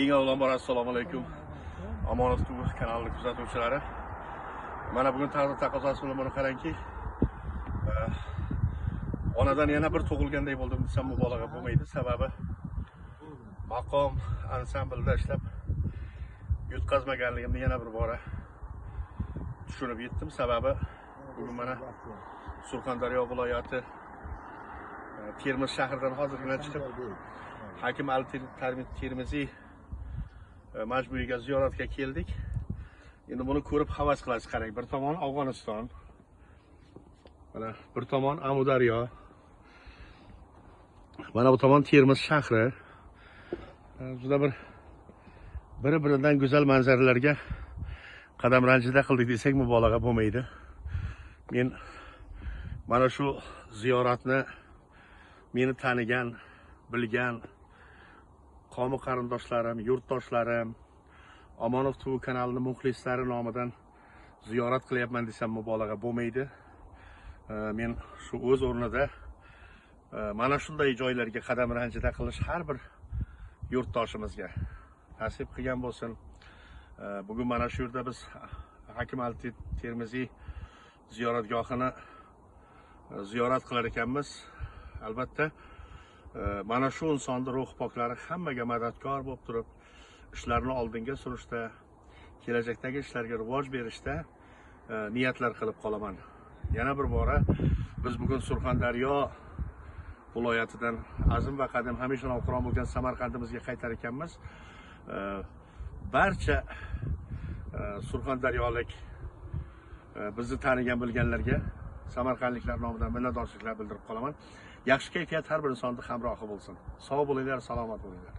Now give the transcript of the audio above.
Eng avvalambor assalomu alaykum. Omonat TV kanalining kuzatuvchilari. Mana bugun taqdir taqozosi bilan buni qarangki, onadan yana bir tug'ilganday bo'ldim desam mubolag'a bo'lmaydi. Sababi maqom ansamblda ishlab yutqazmaganligimni yana bir bora tushunib yetdim. Sababi bugun mana Surxondaryo viloyati Termiz shahridan hozirgina chiqib Hakim al Termiziy majmuiga ziyoratga keldik. Endi buni ko'rib havas qilasiz, qarang. Bir tomon Afg'oniston, mana bir tomon Amudaryo, mana bu tomon Termiz shahri. Juda bir-biridan go'zal manzaralarga qadam ranjida qildik desak mubolag'a bo'lmaydi. Men mana shu ziyoratni meni tanigan, bilgan qavmi qarindoshlarim, yurtdoshlarim, Omonov TV kanalining muxlislari nomidan ziyorat qilyapman desam mubolag'a bo'lmaydi. Men shu o'z o'rnida mana shunday joylarga qadam ranjida qilish har bir yurtdoshimizga nasib qilgan bo'lsin. Bugun mana shu yerda biz Hakim al Termiziy ziyoratgohini ziyorat qilar ekanmiz. Albatta mana shu insonni ruh poklari hammaga madadkor bo'lib turib, ishlarni oldinga surishda, kelajakdagi ishlarga rivoj berishda niyatlar qilib qolaman. Yana bir bora biz bugun Surxondaryo viloyatidan azim va qadim hamisha navqiron bo'lgan Samarqandimizga qaytar ekanmiz. Barcha surxondaryolik bizni tanigan bilganlarga samarqandliklar nomidan minnatdorchiliklar bildirib qolaman. Yaxshi kayfiyat har bir insonning hamrohi bo'lsin. Sog' bo'linglar, salomat bo'linglar.